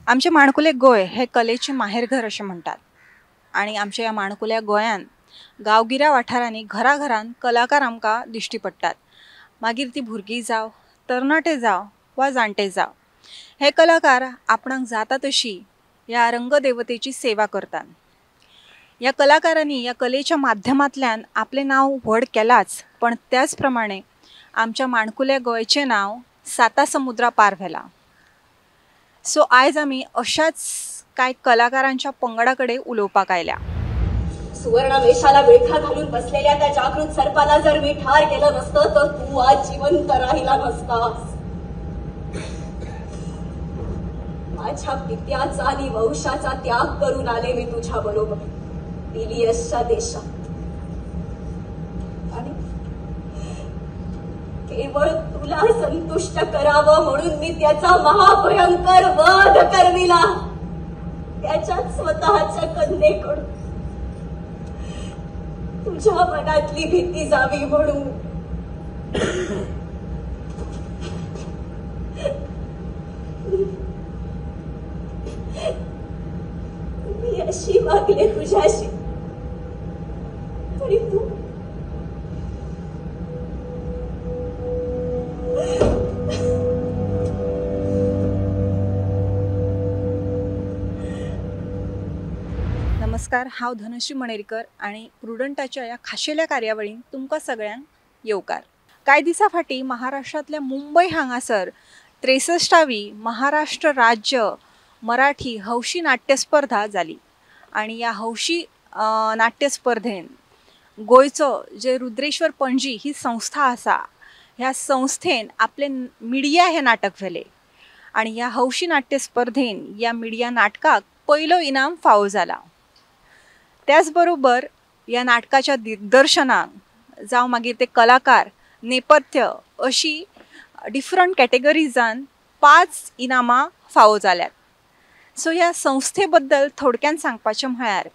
आमचे माणकुले गोंय हे कलेचे माहेरघर अशें म्हणटात आनी आमच्या ह्या माणकुल्या गोंयान गांवगिऱ्या वाठारांनी घराघरान कलाकार आमकां दिश्टी पडटात। मागीर ती भुरगीं जावं, तरणाटे जावं वा जाणटे जावं, हे कलाकार आपणाक जाता तशी ह्या रंगदेवतेची सेवा करतात। ह्या कलाकारांनी ह्या कलेच्या माध्यमांतल्यान आपलें नांव व्हड केलांच, पण त्याच प्रमाणे आमच्या माणकुल्या गोंयचें नांव साता समुद्रा पार व्हेलां। सो आयज आमी अशाच कांय कलाकारांच्या पंगडा कडेन उलोवपाक आयल्या। सुवर्ण वेशाला विळखा घालून बसलेल्या त्या जागृत सर्पाला जर मी ठार केलं नसतं तर तू आज जिवंत राहिला नसतास। माझ्या पित्याचा आणि वंशाचा त्याग करून आले मी तुझ्या बरोबर पिलियसच्या देशात, आणि केवळ तुला संतुष्ट करावं म्हणून मी त्याचा महाभयंकर वध करविला त्याच्या स्वतःच्या कन्येकडून, तुझ्या मनातली भीती जावी म्हणून। मी अशी वागले तुझ्याशी आणि तू नमस्कार, हांव धनश्री मणेरकर आनी प्रुडंटाच्या ह्या खाशेल्या कार्यावळीन तुमकां सगळ्यांक येवकार। कांय दिसां फाटीं महाराष्ट्रांतल्या मुंबय हांगासर 63वी महाराष्ट्र राज्य मराठी हौशी नाट्यस्पर्धा जाली आनी ह्या हौशी नाट्यस्पर्धेन गोंयचो जे रुद्रेश्वर पणजी ही संस्था आसा, ह्या संस्थेन आपलें मिडिया हें नाटक व्हेलें आनी ह्या हौशी नाट्यस्पर्धेन ह्या मिडिया नाटकाक पयलो इनाम फावो जाला। त्याचबरोबर ह्या नाटकाच्या दिग्दर्शनाक जावं मागीर ते कलाकार, नेपथ्य अशी डिफरंट कॅटेगरीजान 5 इनामां फावो जाल्यात। सो ह्या संस्थे बद्दल थोडक्यान सांगपाचें म्हळ्यार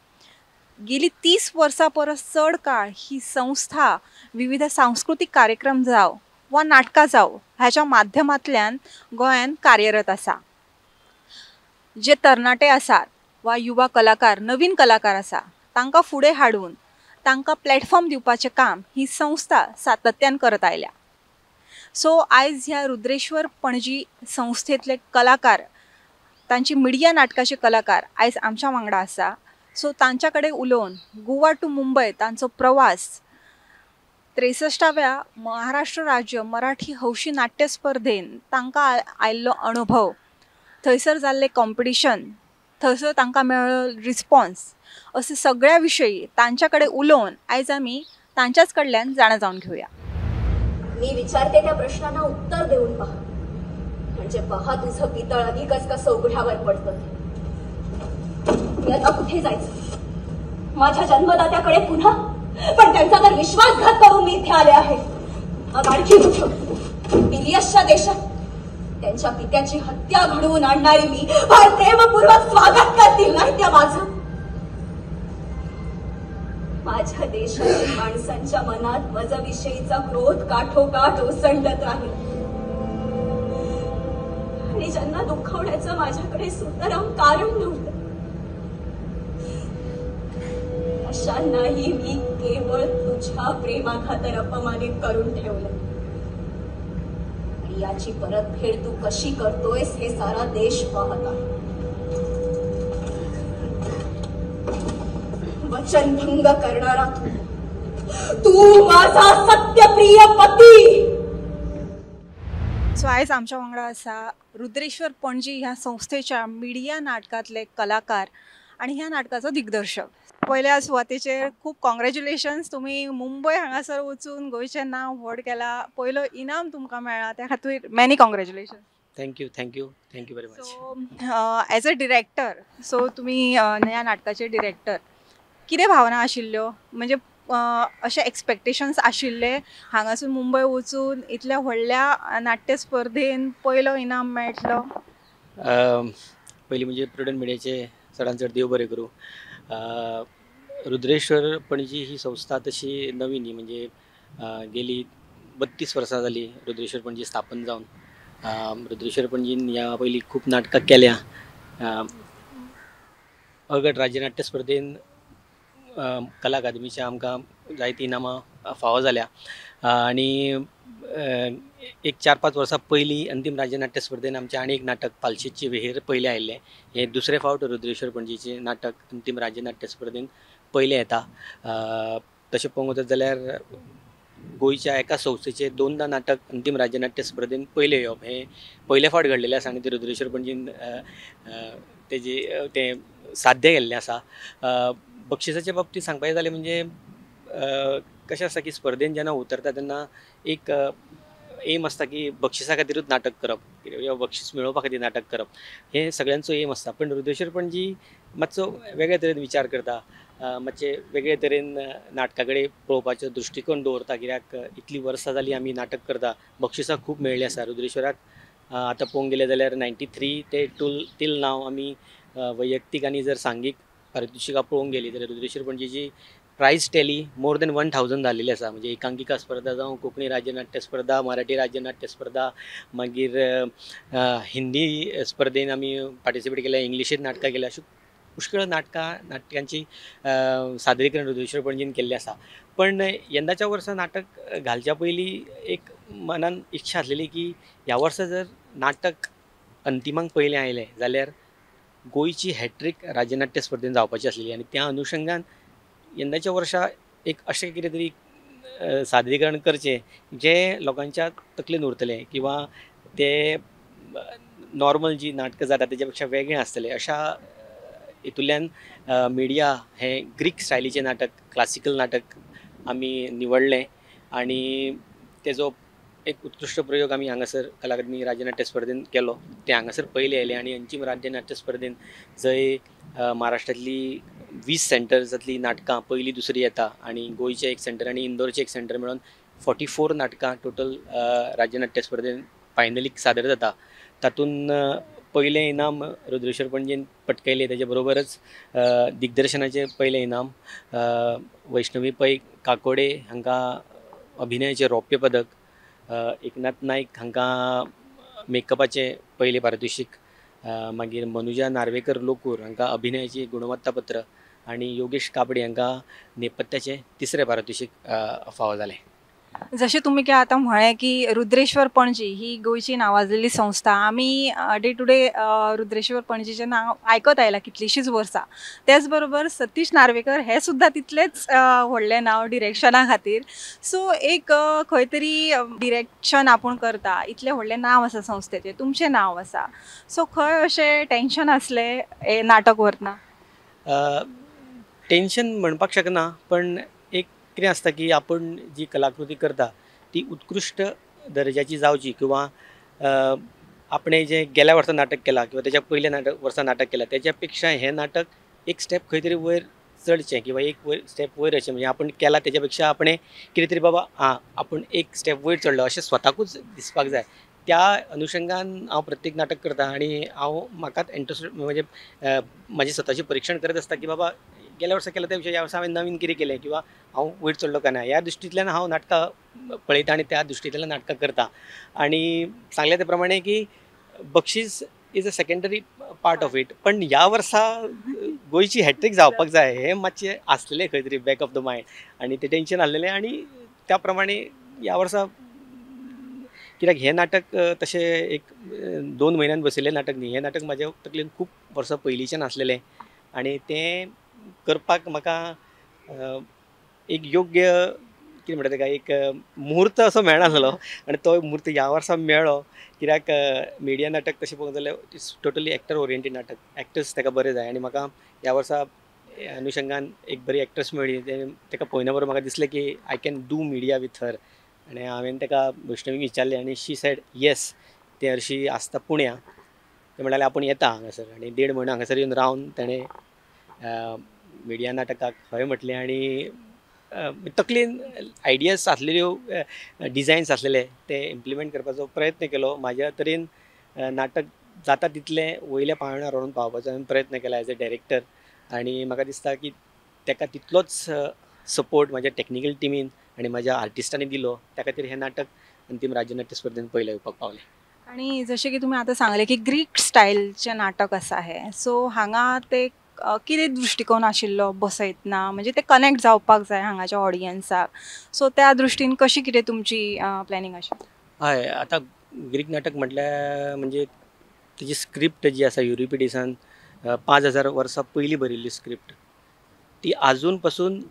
गेली 30 वर्सां परस चड काळ ही संस्था विविध सांस्कृतीक कार्यक्रम जावं वा नाटकां जावं ह्याच्या माध्यमांतल्यान गोंयान कार्यरत आसा। जे तरणाटे आसात वा युवा कलाकार, नवीन कलाकार आसा तांकां फुडें हाडून तांकां प्लॅटफॉर्म दिवपाचें काम ही संस्था सातत्यान करत आयल्या। सो आयज ह्या रुद्रेश्वर पणजी संस्थेंतले कलाकार, तांची मिडिया नाटकाचे कलाकार आयज आमच्या वांगडा आसा। सो तांच्या कडेन उलोवन गोवा टू मुंबय तांचो प्रवास, 63व्या महाराष्ट्र राज्य मराठी हौशी नाट्य स्पर्धेन तांकां आयिल्लो अणभव, थंयसर जाल्लें कॉम्पिटिशन, थंयसर तांकां मेळ्ळो रिस्पॉन्स, अशें सगळ्या विशयी तांच्या कडेन उलोवन आयज आमी तांच्याच कडल्यान जाणा जावन घेवया। मी विचारते त्या प्रश्नांना उत्तर देऊन पहा, म्हणजे पहा तुझं पितळ अधिकच कसं उघड्यावर पडतं। मी आता कुठे जायचं? माझ्या जन्मदात्याकडे पुन्हा? पण त्यांचा तर विश्वासघात करून मी इथे आले आहे। मग आणखी कुठं? पिलियसच्या देशात त्यांच्या पित्याची हत्या घडवून आणणारी मी फार प्रेमपूर्वक स्वागत करतील नाही त्या माझं? माझ्या देशातील माणसांच्या मनात मजविषयीचा क्रोध काठोकाठ ओसंडत राहील आणि ज्यांना दुखावण्याचं माझ्याकडे सुतराम कारण नव्हतं अशांनाही मी केवळ तुझ्या प्रेमाखातर अपमानित करून ठेवलं। आणि याची परतफेड तू कशी करतोयस हे सारा देश पाहत आहे। वचनभंग करणारा तू, तू माझा सत्यप्रिय पती। सो आयज आमच्या वांगडा आसा रुद्रेश्वर पणजी ह्या संस्थेच्या मिडिया नाटकांतले कलाकार आनी ह्या नाटकाचो दिग्दर्शक। पयल्या सुवातेचेर खूब कॉंग्रेच्युलेशन्स, तुमी मुंबय हांगासर वचून गोंयचें नांव व्हड केलां, पयलो इनाम तुमकां मेळ्ळा, त्या खातीर many congratulations. Thank you, thank you, thank you very much. So as a director, so तुमी ह्या नाटकाचे डिरेक्टर, कितें भावना आशिल्ल्यो? म्हणजे अशे एक्सपेक्टेशन्स आशिल्ले हांगासून मुंबय वचून इतल्या व्हडल्या नाट्य स्पर्धेन पयलो इनाम मेळटलो? पयलीं म्हणजे प्रुडंट मिडियाचे चडान चड देव बरें करूं। रुद्रेश्वर पणजी ही संस्था तशी नवीन ही, म्हणजे गेली 32 वर्सां जाली रुद्रेश्वर पणजी स्थापन जावन। रुद्रेश्वर पणजीन ह्या पयलीं खूब नाटकां केल्या, अगट राज्यनाट्य स्पर्धेन कला अकादमीच्या आमकां जायतीं इनामां फावो जाल्या आनी एक 4-5 वर्सां पयलीं अंतीम राज्यनाट्य स्पर्धेन आमचें आनी एक नाटक पालशेतची विहीर पयलें आयिल्लें. हें दुसरे फावट रुद्रेश्वर पणजीचें नाटक अंतीम राज्यनाट्य स्पर्धेन पयलें येता. तशें पळोवंक वचत जाल्यार गोंयच्या एका संस्थेचें 2दा नाटक अंतीम राज्यनाट्य स्पर्धेन पयलें येवप हें पयले फावट घडलेलें आसा आनी तें रुद्रेश्वर पणजीन तेजी तें साध्य केल्लें आसा. बक्षिसाच्या बाबतींत सांगपाचें जालें म्हणजे कशें आसता की स्पर्धेन जेन्ना उतरता तेन्ना एक एम आसता की बक्षिसा खातीरूच नाटक करप किंवा बक्षीस मेळोवपा खातीर नाटक करप हें सगळ्यांचो एम आसता. पण रुद्रेश्वर पणजी मातसो वेगळे तरेन विचार करता, मातशे वेगळे तरेन नाटका कडेन पळोवपाचो दृश्टिकोन दवरता. कित्याक इतलीं वर्सां जालीं आमी नाटक करता, बक्षिसां खूब मेळ्ळीं आसा रुद्रेश्वराक. आतां पळोवंक गेलें जाल्यार 93 ते टील नाव आमी वैयक्तीक आनी जर सांघीक पारितोशिकां पळोवंक गेलीं जाल्यार रुद्रेश्वर पणजीची प्रायज टॅली मोर देन 1000 जाल्लेली आसा. म्हणजे एकांकिका स्पर्धा जावं, कोंकणी राज्यनाट्य स्पर्धा, मराठी राज्यनाट्य स्पर्धा, मागीर हिंदी स्पर्धेन आमी पार्टिसिपेट केल्या, इंग्लिशींत नाटकां केल्या, अश्यो पुष्कळ नाटकांची सादरीकरण रुद्रेश्वर पणजीन केल्लें आसा. पण यंदाच्या वर्सा नाटक घालच्या पयलीं एक मनान इच्छा आसलेली की ह्या वर्सा जर नाटक अंतिमाक पयलें आयलें जाल्यार गोंयची हॅट्रीक राज्यनाट्य स्पर्धेन जावपाची आसलेली आनी त्या अनुशंगान यंदाच्या वर्सा एक अशें कितें तरी सादरीकरण करचें जें लोकांच्या तकलेन उरतलें किंवा ते नॉर्मल जी नाटकां जाता तेच्या पेक्षा वेगळें आसतलें. अशा हितूंतल्यान मिडिया हें ग्रीक स्टायलीचें नाटक, क्लासिकल नाटक आमी निवडलें आनी तेजो एक उत्कृश्ट प्रयोग आमी हांगासर कला अकादमी राज्यनाट्य स्पर्धेन केलो. तें हांगासर पयलें आयलें आनी अंतीम राज्यनाट्य स्पर्धेन जंय महाराष्ट्रांतली 20 सेंटर्सांतली नाटकां पयली दुसरी येता आनी गोंयचें एक सेंटर आनी इंदोरचें एक सेंटर मेळून 44 नाटकां टोटल राज्यनाट्य स्पर्धेन फायनलीक सादर जाता. तातूंत पयलें इनाम रुद्रेश्वर पणजीन पटकयलें, तेजे बरोबरच दिग्दर्शनाचें पयलें इनाम वैष्णवी पै काकोडे हांकां अभिनयाचें रौप्य पदक, एकनाथ नायक हांकां मेकअपाचें पयलें पारितोशीक, मागीर मनुजा नार्वेकर लोकूर हांकां अभिनयाची गुणवत्तापत्र आनी योगेश कापडे हांकां नेपथ्याचें तिसरें पारितोशीक फावो जालें. जशें तुमी की आतां म्हळें की रुद्रेश्वर पणजी ही गोंयची नांवाजलेली संस्था, आमी डे टू डे रुद्रेश्वर पणजीचें नांव आयकत आयलां कितलींशींच वर्सां. तेच बरोबर सतीश नार्वेकर हे सुद्दां तितलेंच व्हडलें नांव डिरेक्शना खातीर. सो एक खंय तरी डिरेक्शन आपूण करता, इतलें व्हडलें नांव आसा संस्थेचें, तुमचें नांव आसा, सो खंय अशें टेंशन आसलें हें नाटक व्हरतना? टेंशन म्हणपाक शकना, पण एक कितें आसता की आपूण जी कलाकृती करता ती उत्कृश्ट दर्जाची जावची किंवा आपणें जें गेल्या वर्सा नाटक केलां किंवा तेच्या पयल्या वर्सा नाटक केलां तेच्या पेक्षा हें नाटक एक स्टेप खंय तरी वयर चडचें किंवा एक वयर स्टेप वयर वचचें. म्हणजे आपूण केलां तेच्या पेक्षा आपणें कितें तरी बाबा आं आपूण एक स्टेप वयर चडलो अशें स्वताकूच दिसपाक जाय. त्या अनुशंगान हांव प्रत्येक नाटक करता आनी हांव म्हाकाच इंट्रस्ट म्हणजे म्हाजें स्वताचें परिक्षण करत आसता की बाबा गेल्या वर्सा केलां त्या पेक्षा ह्या वर्सा हांवें नवीन कितें केलें किंवा हांव वयर चडलो काय ना, ह्या दृश्टींतल्यान हांव नाटकां पळयता आनी त्या दृश्टींतल्यान नाटकां करता. आनी सांगलें ते प्रमाणे की बक्षीस is a secondary part of it, पण ह्या वर्सा गोंयची हॅट्रीक जावपाक जाय हें मातशें आसलेलें खंय तरी बॅक ऑफ the mind आनी तें टेंशन आसलेलें आनी त्या प्रमाणे ह्या वर्सा कित्याक हें नाटक तशें एक 2 म्हयन्यान बसयल्लें नाटक न्ही, हें नाटक म्हाज्या तकलेन खूब वर्सां पयलींच्यान आसलेलें आनी तें करपाक म्हाका एक योग्य कितें म्हणटा तेका एक मुहूर्त असो मेळनासलो आनी तो मुहूर्त ह्या वर्सा मेळ्ळो. कित्याक मिडिया नाटक तशें पळोवंक जाल्यार it's totally actor oriented नाटक, एक्टर्स तेका बरें जाय आनी म्हाका ह्या वर्सा अनुशंगान एक बरी एक्ट्रेस मेळ्ळी, तेका पळयना बरोबर म्हाका दिसलें की I can do Medea with her आनी हांवें तेका वैष्णवीक विचारलें आनी शी सेड येस. तें हरशीं आसता पुण्या, तें म्हणल्यार आपूण येता हांगासर आनी 1.5 म्हयनो हांगासर येवन रावन तेणें मिडिया नाटकाक हय म्हटलें आनी तकलेन आयडियाज आसलेल्यो, डिजायन्स आसलेले ते इम्प्लिमेंट करपाचो प्रयत्न केलो. म्हाज्या तरेन नाटक जाता तितलें वयल्या पांवड्यार व्हरून पावपाचो हांवें प्रयत्न केला एज अ डायरेक्टर आनी म्हाका दिसता की तेका तितलोच सपोर्ट म्हाज्या टॅक्निकल टिमीन आनी म्हाज्या आर्टिस्टांनी दिलो, त्या खातीर हें नाटक अंतीम राज्यनाट्य स्पर्धेन पयलें येवपाक पावलें. आनी जशें की तुमी आतां सांगलें की ग्रीक स्टायलचें नाटक आसा हें, सो हांगा ते कितें दृश्टिकोन आशिल्लो बसयतना, म्हणजे ते कनेक्ट जावपाक जाय हांगाच्या ऑडियन्साक, सो त्या दृश्टीन कशी कितें तुमची प्लॅनिंग आशिल्ली? हय, आतां ग्रीक नाटक म्हटल्यार म्हणजे तेजी स्क्रिप्ट जी आसा युरिपिडिसान 5000 वर्सां पयलीं बरयल्ली स्क्रिप्ट, ती आजून पसून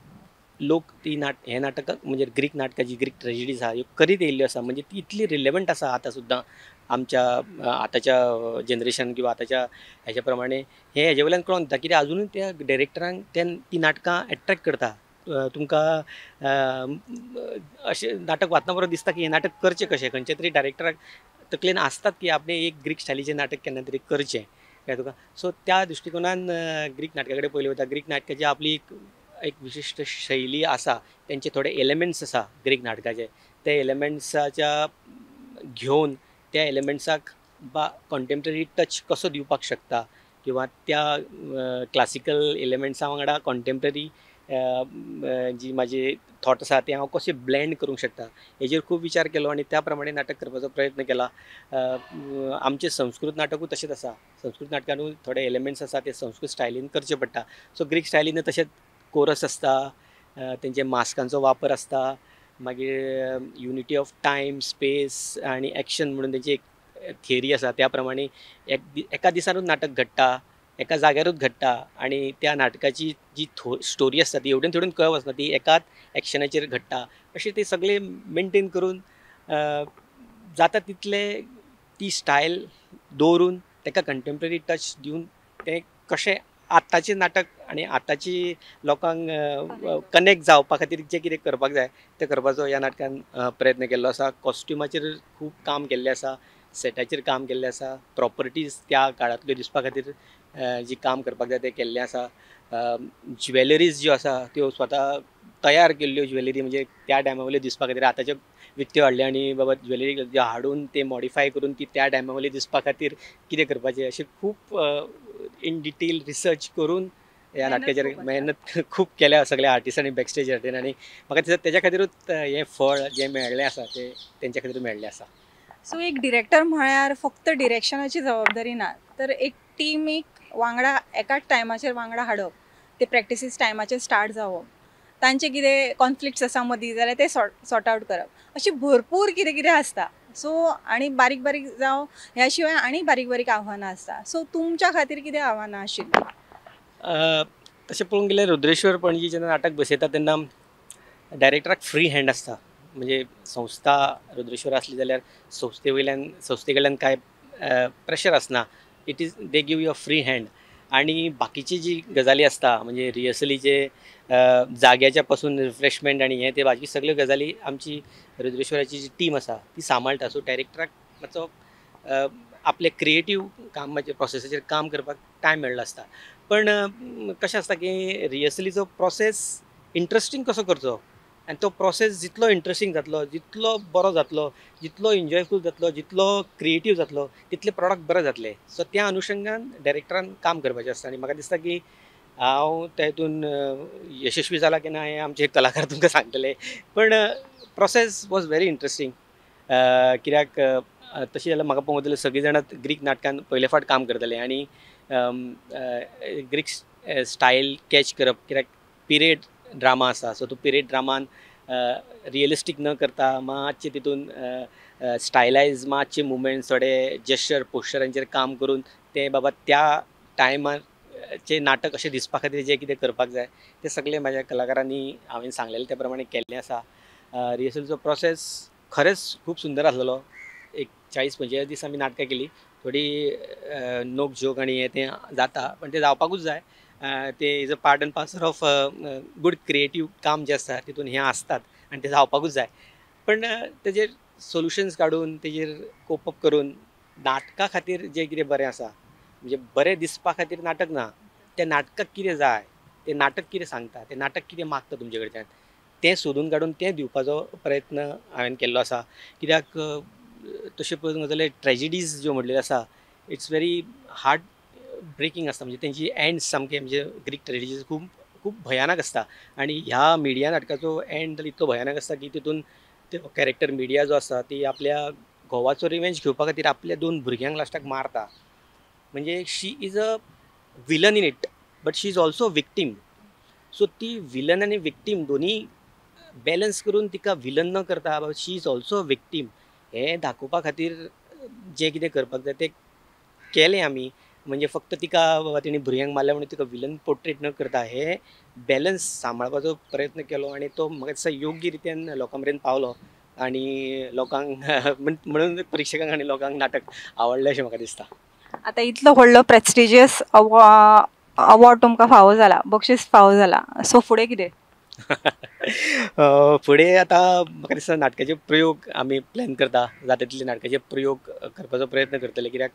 लोक ती हें नाटक म्हणजे ग्रीक नाटकां जी ग्रीक ट्रेजिडीज आहा ह्यो करीत येयल्ल्यो आसा, म्हणजे ती इतली रिलेवंट आसा आतां सुद्दां आमच्या आतांच्या जनरेशन किंवा आतांच्या हेच्या प्रमाणे. हें हेजे वयल्यान कळोन येता कित्याक आजुनूय त्या डायरेक्टरांक ती नाटकां एट्रेक्ट करता. तुमकां अशें नाटक वाचना बरोबर दिसता की हें नाटक करचें कशें, खंयच्या तरी डायरेक्टराक तकलेन आसतात की आपणें एक ग्रीक स्टायलीचें नाटक केन्ना तरी करचें काय तुका. सो त्या दृश्टिकोनान ग्रीक नाटका कडेन पळयलें वता. ग्रीक नाटकाची आपली एक विशिश्ट शैली आसा, तेंचे थोडे एलिमेंट्स आसा ग्रीक नाटकाचे, ते एलिमेंट्साच्या घेवन त्या एलिमेंट्साक बा कॉन्टेम्प्ररी टच कसो दिवपाक शकता किंवा त्या क्लासिकल एलिमेंट्सा वांगडा कॉन्टेम्प्ररी जी म्हाजी थॉट आसा ते हांव कशें ब्लेंड करूंक शकता हेजेर खूब विचार केलो आनी त्या प्रमाणे नाटक करपाचो प्रयत्न केला. आमचें संस्कृत नाटकूय तशेंच आसा, संस्कृत नाटकानूय थोडे एलिमेंट्स आसा ते संस्कृत स्टायलीन करचे पडटा. सो ग्रीक स्टायलीन तशेंच कोरस आसता, तेंचे मास्कांचो वापर आसता, मागीर युनिटी ऑफ टायम स्पेस आनी एक्शन म्हणून तेंची एक थियरी आसा, त्या प्रमाणे एका दिसानूच नाटक घडटा, एका जाग्यारूच घडटा आनी त्या नाटकाची जी स्टोरी आसता ती एवढेन थोडून कळ वचना, ती एकाच एक्शनाचेर घडटा. अशें ते सगळे मेनटेन करून जाता तितले ती स्टायल दवरून ताका कंटेम्प्ररी टच दिवन तें कशें आतांचें नाटक आनी आतांची लोकांक कनेक्ट जावपा खातीर जें कितें करपाक जाय तें करपाचो ह्या नाटकान प्रयत्न केल्लो आसा. कॉस्ट्युमाचेर खूब काम केल्लें आसा, सेटाचेर काम केल्लें आसा, प्रॉपर्टीज त्या काळांतल्यो दिसपा खातीर जी काम करपाक जाय तें केल्लें आसा. ज्वेलरीज ज्यो आसा त्यो स्वता तयार केल्ल्यो ज्वेलरी म्हणजे त्या टायमा वयल्यो दिसपा खातीर आतांच्यो विकत्यो हाडल्यो आनी बाबा ज्वेलरी ज्यो हाडून ते मॉडिफाय करून ती त्या टायमा वयली दिसपा खातीर कितें करपाचें अशें खूब इन डिटेल रिसर्च करून ह्या नाटकाचेर मेहनत खूब केल्या सगळ्या आर्टिस्टांनी बॅकस्टेज आनी म्हाका दिसता तेज्या खातीरूच हें फळ जें मेळ्ळें आसा तें तेंच्या खातीर मेळ्ळें आसा. सो एक डिरेक्टर म्हळ्यार फक्त डिरेक्शनाची जबाबदारी ना, तर एक टिमीक वांगडा एकाच टायमाचेर वांगडा हाडप, ते प्रॅक्टिसीस टायमाचेर स्टार्ट जावप, तांचे कितें कॉन्फ्लिक्ट्स आसा मदीं जाल्यार ते सॉर्ट आवट करप, अशी भरपूर कितें कितें आसता. सो आनी बारीक बारीक जावं ह्या शिवाय आनी बारीक बारीक आव्हानां आसता. सो तुमच्या खातीर कितें आव्हानां आशिल्लीं? तशें पळोवंक गेल्यार रुद्रेश्वर पणजी जेन्ना नाटक बसयता तेन्ना डायरेक्टराक फ्री हँड आसता, म्हणजे संस्था रुद्रेश्वर आसली जाल्यार संस्थे वयल्यान संस्थे कडल्यान कांय प्रेशर आसना, it is they give you a free hand. आनी बाकीची जी गजाली आसता म्हणजे रिहर्सलीचे जाग्याच्या पासून रिफ्रेशमेंट आनी हें ते बाकी सगळ्यो गजाली आमची रुद्रेश्वराची जी टीम आसा ती सांबाळटा. सो डायरेक्टराक मातसो आपले क्रिएटीव कामाचेर प्रोसेसाचेर काम करपाक टायम मेळ्ळो आसता. पण कशें आसता की रिहर्सलीचो प्रोसेस इंट्रस्टींग कसो करचो आनी तो प्रोसेस जितलो इंट्रस्टींग जातलो, जितलो बरो जातलो, जितलो एन्जॉयफूल जातलो, जितलो क्रिएटीव जातलो, तितले प्रोडक्ट बरें जातले. सो त्या अनुशंगान डायरेक्टरान काम करपाचें आसता आनी म्हाका दिसता की हांव तेतून यशस्वी जाला की ना हें आमचे कलाकार तुमकां सांगतले, पण प्रोसेस वॉज व्हेरी इंट्रस्टींग. कित्याक तशें जाल्यार म्हाका पळोवंक वतलें सगळीं जाणां ग्रीक नाटकान पयले फावट काम करतले आनी ग्रीक स्टायल कॅच करप, कित्याक पिरियड ड्रामा आसा, सो तो पिरियड ड्रामान रियलिस्टीक न करता मातशें तितून स्टायलायज मातशे मुवमेंट्स थोडे जेस्चर पोस्चरांचेर काम करून तें बाबा त्या टायमार चें नाटक अशें दिसपा खातीर जें कितें करपाक जाय तें सगळें म्हाज्या कलाकारांनी हांवें सांगलेलें त्या प्रमाणे केल्लें आसा. रिहर्सलचो प्रोसेस खरेंच खूब सुंदर आसलेलो. एक 40-45 दीस आमी नाटकां केली, थोडी नोक जोक आनी हें तें जाता, पण तें जावपाकूच जाय. ते is a part and parcel of good creative काम जें आसता तितून हें आसतात आनी तें जावपाकूच जाय. पण तेजेर सोल्युशन्स काडून तेजेर कोप अप करून नाटका खातीर जें कितें बरें आसा, म्हणजे बरें दिसपा खातीर नाटक ना, तें नाटकाक कितें जाय, तें नाटक कितें सांगता, तें नाटक कितें मागता तुमचे कडच्यान तें सोदून काडून तें दिवपाचो प्रयत्न हांवें केल्लो आसा. कित्याक तशें पळोवंक जाल्यार ट्रेजिडीज ज्यो म्हणलेल्यो आसा it's very heart breaking आसता, म्हणजे तेंची एंड सामके म्हणजे ग्रीक ट्रेजिडीज खूब खूब भयानक आसता आनी ह्या मिडिया नाटकाचो एंड इतलो भयानक आसता की तितून ते कॅरेक्टर मिडिया जो आसा ती आपल्या घोवाचो रिवेंज घेवपा खातीर आपल्या 2 भुरग्यांक लास्टाक मारता. म्हणजे she is a villain in it but she is also victim. So ती विलन आनी विक्टीम दोनी बॅलन्स करून तिका विलन न करता शी is also victim हें दाखोवपा खातीर जें कितें करपाक जाय तें केलें आमी. म्हणजे फक्त तिका बाबा तिणें भुरग्यांक मारल्या म्हणून तिका विलन पोर्ट्रेट न करता हे बॅलन्स सांबाळपाचो प्रयत्न केलो आनी तो म्हाका दिसता योग्य रित्यान लोकां मेरेन पावलो आनी लोकांक म्हणून प्रेक्षकांक आनी लोकांक नाटक आवडलें अशें म्हाका दिसता. आतां इतलो व्हडलो प्रेस्टिजियस अवॉर्ड तुमकां फावो जाला, बक्षीस फावो जाला, सो फुडें कितें? फुडें आतां म्हाका दिसता नाटकाचे प्रयोग आमी प्लॅन करता, जाता तितले नाटकाचे प्रयोग करपाचो प्रयत्न करतले. कित्याक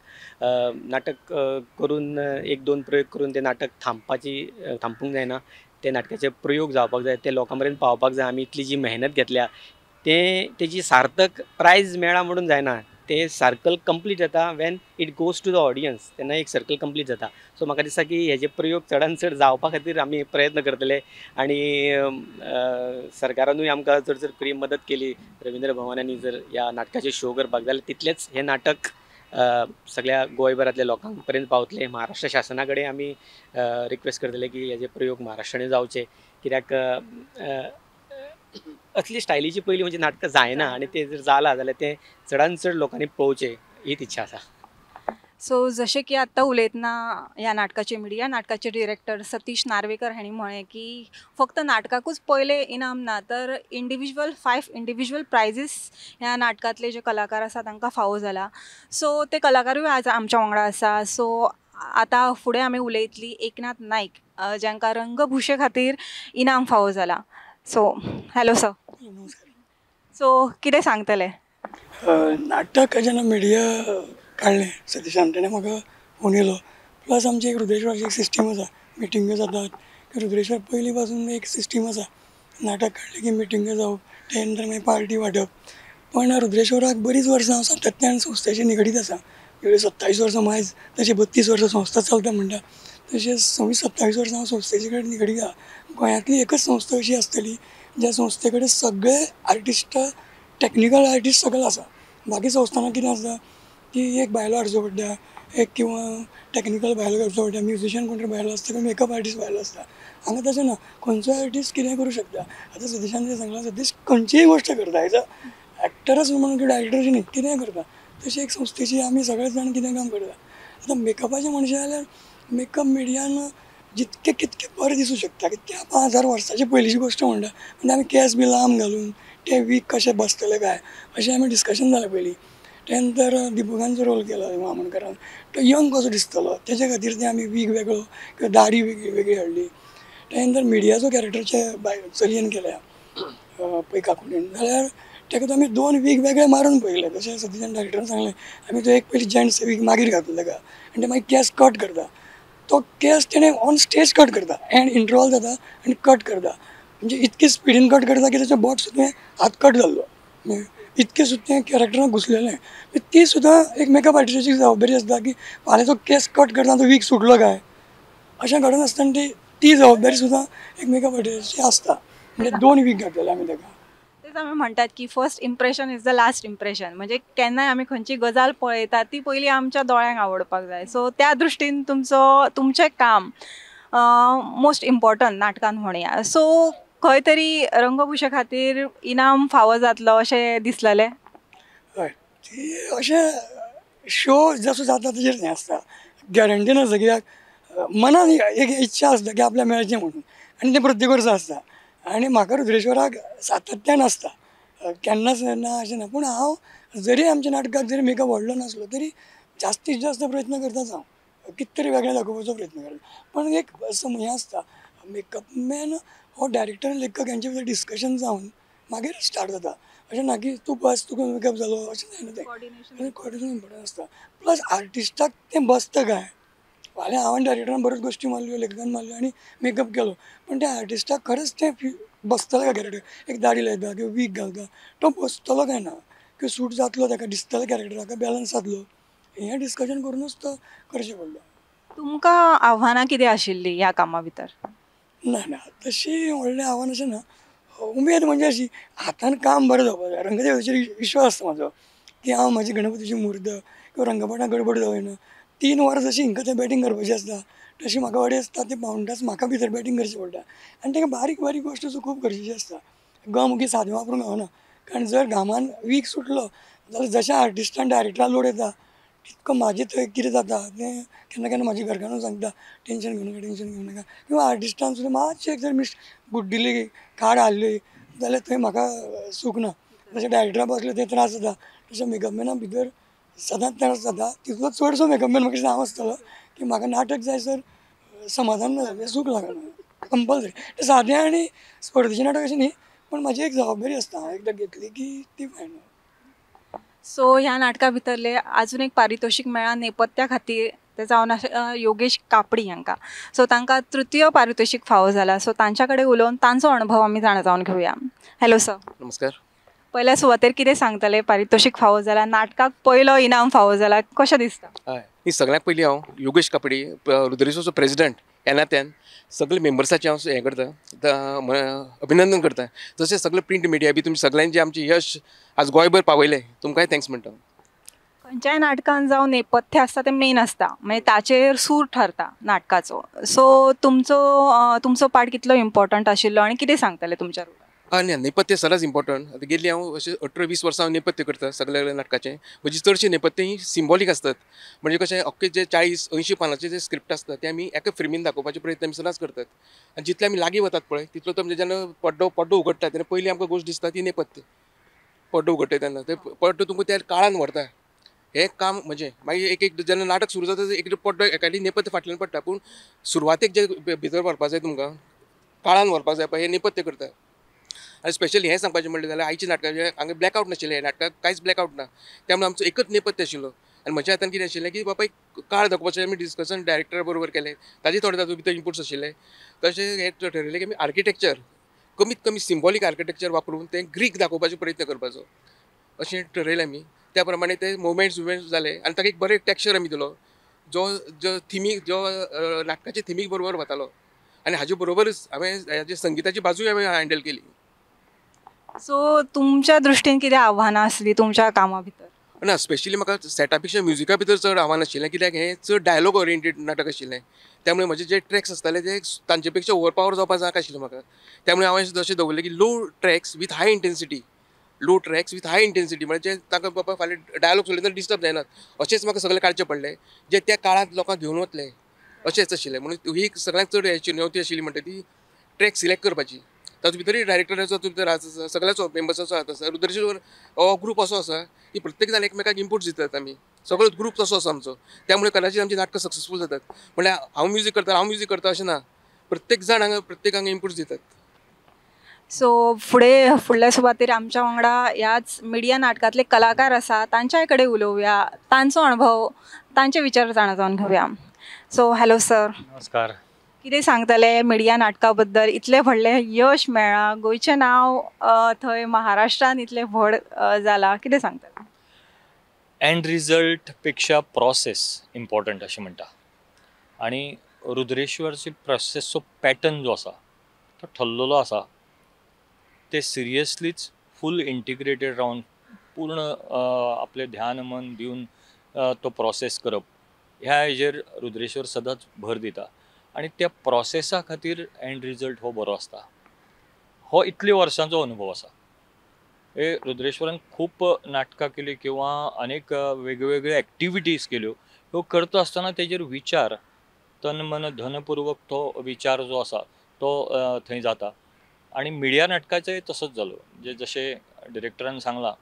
नाटक करून 1-2 प्रयोग करून तें नाटक थांपूंक जायना, ते नाटकाचे प्रयोग जावपाक जाय, ते लोकां मेरेन पावपाक जाय. आमी इतली जी मेहनत घेतल्या तें तेजी सार्थक प्रायज मेळ्ळा म्हणून जायना, ते सर्कल कंप्लीट जाता when it goes to the audience, तेन्ना एक सर्कल कंप्लीट जाता. सो म्हाका दिसता की हेजे प्रयोग चडान चड जावपा खातीर आमी प्रयत्न करतले आनी सरकारानूय आमकां चड चड फ्री मदत केली रवींद्र भवनांनी जर ह्या नाटकाचे शो करपाक जाल्यार तितलेंच हें नाटक सगळ्या गोंयभरांतल्या लोकांक पर्यंत पावतलें. महाराष्ट्र शासना कडेन आमी रिक्वेस्ट करतले की हेजे प्रयोग महाराष्ट्रांनी जावचे, कित्याक असली स्टायलीची पयलीं म्हणजे नाटकां जायना आनी तें जर जालां जाल्यार तें चडान चड लोकांनी पळोवचें हीच इच्छा आसा. सो जशें की आत्तां उलयतना ह्या नाटकाचे मिडिया नाटकाचे डिरेक्टर सतीश नार्वेकर हांणी म्हळें की फक्त नाटकाकूच पयलें इनाम ना तर इंडिविज्युअल 5 इंडिविज्युअल प्रायजीस ह्या नाटकांतले जे कलाकार आसा तांकां फावो जाला. सो ते कलाकारूय आज आमच्या वांगडा आसा. सो आतां फुडें आमी उलयतली एकनाथ नायक जांकां रंगभुशे खातीर इनाम फावो जाला. सो हॅलो सर, सो कितें सांगतले? नाटक जेन्ना मिडिया काडलें सतीशान तेणें म्हाका फोन येयलो, प्लस आमची एक रुद्रेश्वराची एक सिस्टीम आसा, मिटिंग्यो जातात. रुद्रेश्वर पयलीं पासून एक सिस्टीम आसा, नाटक काडलें की मिटिंग्यो जावप, ते नंतर मागीर पार्टी वांटप. पण रुद्रेश्वराक बरीच वर्सां हांव सातत्यान संस्थेशी निगडीत आसा. 27 वर्सां मायज तशें 32 वर्सां संस्था चलता म्हणटा, तशें 26-27 वर्सां हांव संस्थेचे कडेन निगडीत आसा. गोंयांतली एकच संस्था अशी आसतली ज्या संस्थे कडेन सगळे आर्टिस्ट, टॅक्निकल आर्टिस्ट सगळे आसा. बाकी संस्थांना कितें आसता की एक बायलो हाडचो पडटा, एक किंवा टॅक्निकल बायलो हाडचो पडटा, म्युजिशियन कोण तरी बायलो आसता किंवा मेकअप आर्टिस्ट बायलो आसता. हांगा तशें ना, खंयचोय आर्टिस्ट कितेंय करूं शकता. आतां सतीशान जें सांगलां, सतीश खंयचीय गोश्ट करता, एज अ एक्टरच म्हणून किंवा डायरेक्टर न्ही, कितेंय करता. तशी एक संस्थेची आमी सगळे जाण कितें काम करता. आतां मेकअपाचें म्हणशें जाल्यार मेकअप मिडियान जितके कितके बरें दिसूं शकता, कितके 5000 वर्सांची पयलींची गोश्ट म्हणटा. म्हणजे आमी केंस बी लांब घालून ते वीक कशें बसतले काय अशें आमी डिस्कशन जालें पयलीं. ते नंतर दिपकान जो रोल केला वामणकरान, तो यंग कसो दिसतलो तेजे खातीर ते आमी वीक वेगळो किंवा दाडी वेगळी वेगळी हाडली. ते नंतर मिडियाचो कॅरेक्टरचे बायल चलयेन केल्या पळय काकुणीन, जाल्यार ताका आमी 2 वीक वेगळे मारून पळयले. तशें सतीशान डायरेक्टरान सांगलें आमी तो एक पयलीं जेंट्स वीक मागीर घातलो ताका आनी ते मागीर केंस कट करता, तो केंस तेणें ऑन स्टेज कट करता एंड इंटरवल जाता आनी कट करता, म्हणजे इतके स्पिडीन कट करता की ताचें बोट सुद्दां हात कट जाल्लो, इतकें सुद्दां कॅरेक्टरान घुसलेलें. ती सुद्दां एक मेकअप आर्टिस्टाची जबाबदारी आसता की फाल्यां तो केंस कट करता तो वीक सुटलो काय, अशें घडनासतना ती जबाबदारी सुद्दां एक मेकअप आर्टिस्टाची आसता. म्हणजे 2 वीक घातलेले आमी ताका. तेच आमी म्हणटात की first impression is the last impression, म्हणजे केन्नाय आमी खंयची गजाल पळयतात ती पयलीं आमच्या दोळ्यांक आवडपाक जाय. सो त्या दृश्टीन तुमचें काम मोस्ट इम्पॉर्टंट नाटकान म्हणया. सो खंय तरी रंगभुशे खातीर इनाम फावो जातलो अशें दिसलेलें? हय, ती अशें शो जसो जाता तेजेर हें आसता, गॅरंटी नासता, कित्याक मनान एक इच्छा आसता की आपल्याक मेळचें म्हणून, आनी तें प्रत्येक वर्सा आसता. आनी म्हाका रुद्रेश्वराक सातत्यान आसता, केन्नाच ना अशें ना. पूण हांव जरी आमच्या नाटकाक जरी मेकअप व्हडलो नासलो तरी जास्तीत जास्त प्रयत्न करताच हांव, कितें तरी वेगळें दाखोवपाचो प्रयत्न करता. पण एक हें आसता, मेकअपमॅन हो डायरेक्टर आनी लेखक हेंचे भितर डिस्कशन जावन मागीर स्टार्ट जाता. अशें ना की तूं बस तुका मेकअप जालो अशें जायना, तें कोऑर्डिनेशन इम्पोर्टंट आसता. प्लस आर्टिस्टाक तें बसता काय, फाल्यां हांव आनी डायरेक्टरान बऱ्योच गोश्टी मारल्यो, लेखकान मारल्यो आनी मेकअप केलो, पण त्या आर्टिस्टाक खरेंच तें बसतलें काय कॅरेक्टर, एक दाडी लायता किंवा वीक घालता तो बसतलो काय ना, किंवा सूट जातलो ताका, दिसतलो कॅरेक्टराक बॅलन्स जातलो, हें डिस्कशन करूनच तो करचें पडलें. तुमकां आव्हानां कितें आशिल्लीं ह्या कामा भितर? ना ना, तशी व्हडलें आव्हान अशें ना. उमेद म्हणजे अशी हातान काम बरें जावपाक जाय, रंगदेवतेचेर विश्वास आसता म्हाजो. की हांव म्हजी गणपतीची मूर्त किंवा रंगपटां गडबड जावना. 3 वरां जशी हिंकां थंय बॅटींग करपाची आसता तशी म्हाका 2.5 ते 1.75 तास म्हाका भितर बॅटींग करची पडटा आनी ताका बारीक बारीक गोश्ट खूब गरजेची आसता. गम की सादें वापरूंक गावना, कारण जर घामान वीक सुटलो जाल्यार जशें आर्टिस्टान डायरेक्टरान लोड येता तितको म्हाजें थंय कितें जाता तें केन्ना केन्ना म्हाज्या घरकान्नूय सांगता टेंशन घेवं नाका, टेंशन घेवं नाका. किंवा आर्टिस्टान सुद्दां मातशें एक जर मिस बुड्डिली खाड हाडली जाल्यार थंय म्हाका सूख ना. जशें डायरेक्टरा बसले ते त्रास जाता तशें मेकअपमॅना भितर सदांच त्रास जाता. तितलो चडसो मेकअपमॅन म्हाका दिसता हांव आसतलो की म्हाका नाटक जाय सर समाधान ना जालें, सूख लागना कंपलसरी. तें सादें आनी स्पर्धेचें नाटक अशें न्ही, पण म्हाजी एक जबाबदारी आसता, हांवें एकदां घेतली की ती फायनल. सो ह्या नाटका भितरले अजून एक पारितोषीक मेळ्ळां नेपथ्या खातीर, ते जावन योगेश कापडी हांकां. सो तांकां तृतीय पारितोषीक फावो जाला. सो तांच्या कडेन उलोवन तांचो अणभव आमी जाणा जावन घेवया. Hello sir. नमस्कार. पयल्या सुवातेर कितें सांगतले, पारितोषीक फावो जाला, नाटकाक पयलो इनाम फावो जाला, कशें दिसता? हय, न्ही सगळ्यांत पयलीं हांव योगेश कापडी, रुद्रेश्वरचो प्रेजिडंट ह्या नात्यान सगळे मेंबर्साचें हांव हें करता, अभिनंदन करता. तशें सगळे प्रिंट मिडिया बी तुमी सगळ्यांनी जें आमचें यश आज गोंयभर पावयलें, तुमकांय thanks म्हणटा. खंयच्याय नाटकान जावं नेपथ्य आसता तें मेन आसता, मागीर ताचेर सूर ठरता नाटकाचो. सो तुमचो तुमचो पार्ट कितलो इम्पॉर्टंट आशिल्लो आनी कितें सांगतले तुमच्या रोलार? हय, न्ही नेपथ्य सदांच इम्पॉर्टंट. आतां गेल्ली हांव अशें 18-20 वर्सां हांव नेपथ्य करता सगळ्या नाटकाचें. म्हजी चडशीं नेपथ्य ही सिम्बॉलीक आसतात, म्हणजे कशें अख्खे जे 40-80 पानांचे जे स्क्रिप्ट आसता ते आमी एका फ्रेमीन दाखोवपाचे प्रयत्न आमी सदांच करतात. आनी जितले आमी लागीं वतात पळय तितलो तो म्हणजे जेन्ना पड्डो पड्डो उगडटा तेन्ना पयलीं आमकां गोश्ट दिसता ती नेपथ्य. पड्डो उगडटा तेन्ना ते पड्डो तुमकां त्या काळान व्हरता. हें काम म्हजें. मागीर एक एक जेन्ना नाटक सुरू जाता एक पड्डो एकादी नेपथ्य फाटल्यान पडटा, पूण सुरवातेक जे भितर व्हरपाक जाय तुमकां काळान व्हरपाक जाय पळय, हें नेपथ्य करता. आनी स्पेशली हें सांगपाचें म्हणलें जाल्यार आयच्या नाटकाचें हांगा ब्लॅकआवट नाशिल्लें, ह्या नाटकाक कांयच ब्लॅकआवट ना, त्यामुळे आमचो एकच नेपथ्य आशिल्लो. आनी म्हज्या हातान कितें आशिल्लें की बाबा एक काळ दाखोवपाचें आमी डिस्कशन डायरेक्टरा बरोबर केलें, ताजे थोडे तातूंत भितर इनपुट्स आशिल्ले. तशें हें ठरयलें की आमी आर्किटेक्चर कमीत कमी सिम्बॉलीक आर्किटेक्चर वापरून तें ग्रीक दाखोवपाचो प्रयत्न करपाचो अशें ठरयलें आमी. त्या प्रमाणे ते मुवमेंट्स वुमेंट्स जाले आनी ताका एक बरें टॅक्चर आमी दिलो जो जो थिमीक जो नाटकाचे थिमीक बरोबर वतालो. आनी हाजे बरोबरच हांवें हाजे संगिताची बाजूय हांवें हँडल केली. सो तुमच्या दृश्टीन कितें आव्हानां आसलीं तुमच्या कामा भितर? ना, स्पेशली म्हाका सेटा पेक्षा म्युजिका भितर चड आव्हान आशिल्लें, कित्याक हें चड डायलॉग ओरिएंटेड नाटक आशिल्लें. त्यामुळे म्हजे जे ट्रॅक्स आसताले ते तांचे पेक्षा ओवरपावर जावपाक नाका आशिल्लें म्हाका. त्यामुळे हांवें जशें दवरलें की low tracks with high intensity, low tracks with high intensity म्हणजे तांकां बाबा फाल्यां डायलॉग उलयतना डिस्टर्ब जायनात अशेंच म्हाका सगळें काडचें पडलें, जे त्या काळांत लोकांक घेवन वतले अशेंच आशिल्लें. म्हणून ही सगळ्यांत चड चुनवती आशिल्ली म्हणटा ती ट्रॅक सिलेक्ट करपाची. तातूंत भितरूय डायरेक्टराचो भितर हात आसा, सगळ्याचो मेंबर्साचो हात आसा. रुद्रेश्वर हो ग्रूप असो आसा की प्रत्येक जाण एकमेकाक इनपुट्स दितात, आमी सगळो ग्रूप तसो आसा आमचो. त्यामुळे कदाचित आमची नाटकां सक्सेसफूल जातात. म्हणल्यार हांव म्युजीक करता, हांव म्युजीक करता अशें ना, प्रत्येक जाण हांगा प्रत्येक हांगा इनपुट्स दितात. सो फुडें फुडल्या सुवातेर आमच्या वांगडा ह्याच मिडिया नाटकांतले कलाकार आसा, तांच्याय कडेन उलोवया, तांचो अणभव, तांचे विचार जाणा जावन घेवया. So hello sir. नमस्कार. कितें सांगतले मिडिया नाटका बद्दल? इतलें व्हडलें यश मेळ्ळां, गोंयचें नांव थंय महाराष्ट्रान इतलें व्हड जालां, कितें सांगतले? एंड रिजल्ट पेक्षा प्रोसेस इम्पॉर्टंट अशें म्हणटा. आनी रुद्रेश्वरची प्रोसेसचो पॅटर्न जो आसा तो ठरलेलो आसा, ते सिरियसलीच फूल इंटिग्रेटेड रावन पूर्ण आपलें ध्यान मन दिवन तो प्रोसेस करप ह्या हेजेर रुद्रेश्वर सदांच भर दिता. आनी त्या प्रोसेसा खातीर एंड रिजल्ट हो बरो आसता. हो इतले वर्सांचो अनुभव आसा. हे रुद्रेश्वरान खूब नाटकां केली किंवा अनेक वेगवेगळे एक्टिविटीज केल्यो, ह्यो करता आसतना तेजेर विचार तन मन धनपूर्वक तो विचार जो आसा तो थंय जाता. आनी मिडिया नाटकाचें तसोच जालो, म्हणजे जशें डिरेक्टरान सांगलां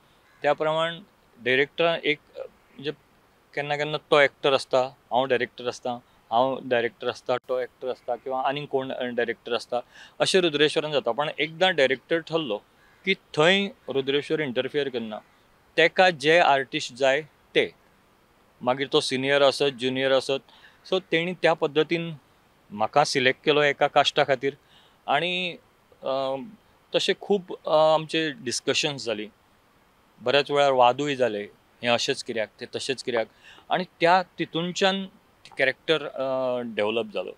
त्या प्रमाण डिरेक्टरान एक म्हणजे केन्ना केन्ना तो एक्टर आसता, हांव डायरेक्टर आसता, हांव डायरेक्टर आसता, तो एक्टर आसता किंवा आनीक कोण डायरेक्टर आसता, अशें रुद्रेश्वरान जाता. पण एकदां डायरेक्टर ठरलो की थंय रुद्रेश्वर इंटरफियर करना, तेका जे आर्टिस्ट जाय ते, मागीर तो सिनियर आसत ज्युनियर आसत, सो तेणी त्या पद्दतीन म्हाका सिलेक्ट केलो एका कास्टा खातीर. आनी तशें खूब आमचे डिस्कशन्स जाली, बऱ्याच वेळार वादूय जाले, हें अशेंच कित्याक तें तशेंच कित्याक, आनी त्या तितूनच्यान कॅरेक्टर डेवलप जालो.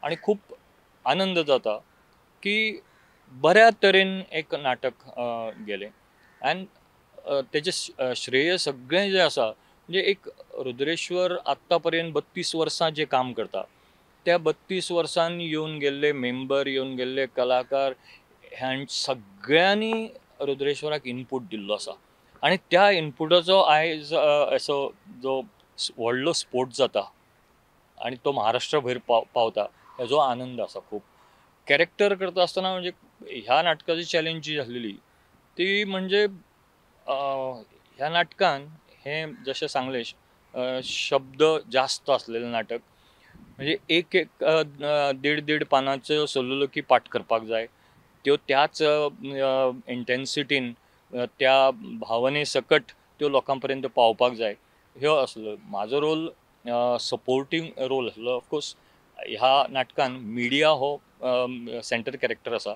आनी खूब आनंद जाता की बऱ्या तरेन एक नाटक गेलें. एंड तेजें श्रेय सगळें जें आसा म्हणजे एक रुद्रेश्वर आत्तां पर्यंत 32 वर्सां जें काम करता त्या 32 वर्सान येवन गेल्ले मेंबर, येवन गेल्ले कलाकार ह्या सगळ्यांनी रुद्रेश्वराक इनपूट दिल्लो आसा आनी त्या इनपुटाचो आयज असो जो व्हडलो स्पोर्ट जाता आनी तो महाराष्ट्राभर पावता हेजो आनंद आसा खूब. कॅरेक्टर करता आसतना म्हणजे ह्या नाटकाची चॅलेंज जी आसलेली ती म्हणजे ह्या नाटकान हें जशें सांगलें शब्द जास्त आसलेलें नाटक म्हणजे एक एक देड देड पानाचो सोलिलोकी पाठ करपाक जाय, त्यो त्याच इंटेन्सिटीन त्या भावने सकट त्यो लोकां पर्यंत पावपाक जाय ह्यो आसलो म्हाजो रोल. सपोर्टींग रोल आसलो. ऑफकोर्स ह्या नाटकान मिडिया हो सेंटर कॅरेक्टर आसा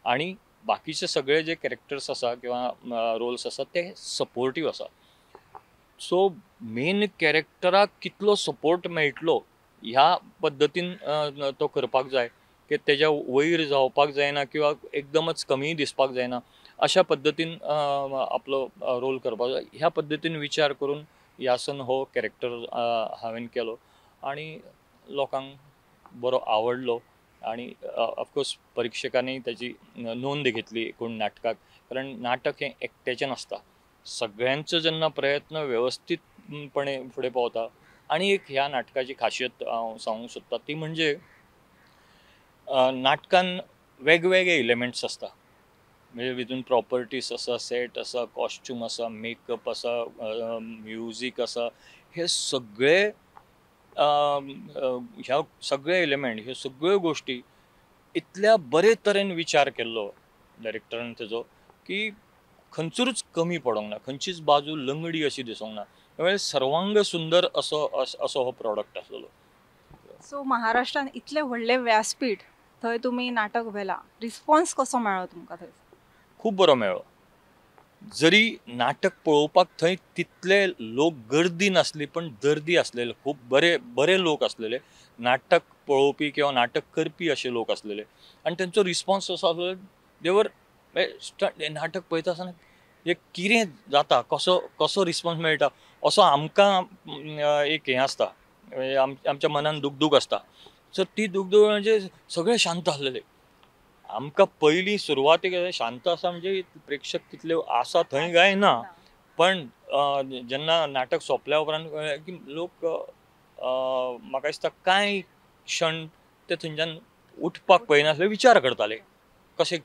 आनी बाकीचे सगळे जे कॅरेक्टर्स आसा किंवा रोल्स आसा ते सपोर्टीव आसा. सो मेन कॅरेक्टराक कितलो सपोर्ट मेळटलो ह्या पद्दतीन तो करपाक जाय की तेज्या वयर जावपाक जायना किंवा एकदमच कमी दिसपाक जायना अशा पद्दतीन आपलो रोल करपाक जाय. ह्या पद्दतीन विचार करून यासन हो कॅरेक्टर हांवें केलो आनी लोकांक बरो आवडलो आनी ऑफकोर्स परिक्षकांनी ताची नोंद घेतली एकूण नाटकाक, कारण नाटक हें एकट्याचें नासता, सगळ्यांचो जेन्ना प्रयत्न वेवस्थीतपणे फुडें पावता. आनी एक ह्या नाटकाची खासियत हांव सांगूंक सोदता ती म्हणजे नाटकान वेगवेगळे एलिमेंट्स आसता, म्हणजे वितून प्रॉपर्टीज आसा, सेट आसा, कॉस्ट्यूम आसा, मेकअप आसा, म्युजीक आसा, हे सगळे ह्या सगळे एलिमेंट ह्यो सगळ्यो गोश्टी इतल्या बरे तरेन विचार केल्लो डायरेक्टरान तेजो की खंयसरूच कमी पडोंक ना, खंयचीच बाजू लंगडी अशी दिसूंक ना, त्यामुळे सर्वांग सुंदर असो असो हो प्रॉडक्ट आसलेलो. सो महाराष्ट्रान इतलें व्हडलें व्यासपीठ थंय तुमी नाटक व्हेलां, रिस्पॉन्स कसो मेळ्ळो तुमकां थंय? खूब बरो मेळ्ळो. जरी नाटक पळोवपाक थंय तितले लोक गर्दी नासली पण दर्दी आसलेले, खूब बरे बरे लोक आसलेले, नाटक पळोवपी किंवा नाटक करपी अशे लोक आसलेले आनी तेंचो रिस्पॉन्स असो आसलो देवर नाटक पळयता आसतना हे कितें जाता, कसो कसो रिस्पॉन्स मेळटा असो आमकां एक हें आसता, आमच्या मनान दुगदूग आसता. सो ती दुगदूग म्हणजे सगळे शांत आसलेले. आमकां पयलीं सुरवातेक शांत आसा म्हणजे प्रेक्षक तितले आसा थंय काय ना, पण जेन्ना नाटक सोंपल्या उपरांत कळ्ळें की लोक म्हाका दिसता कांय क्षण ते थंयच्यान उठपाक पळयनासले, विचार करताले कशें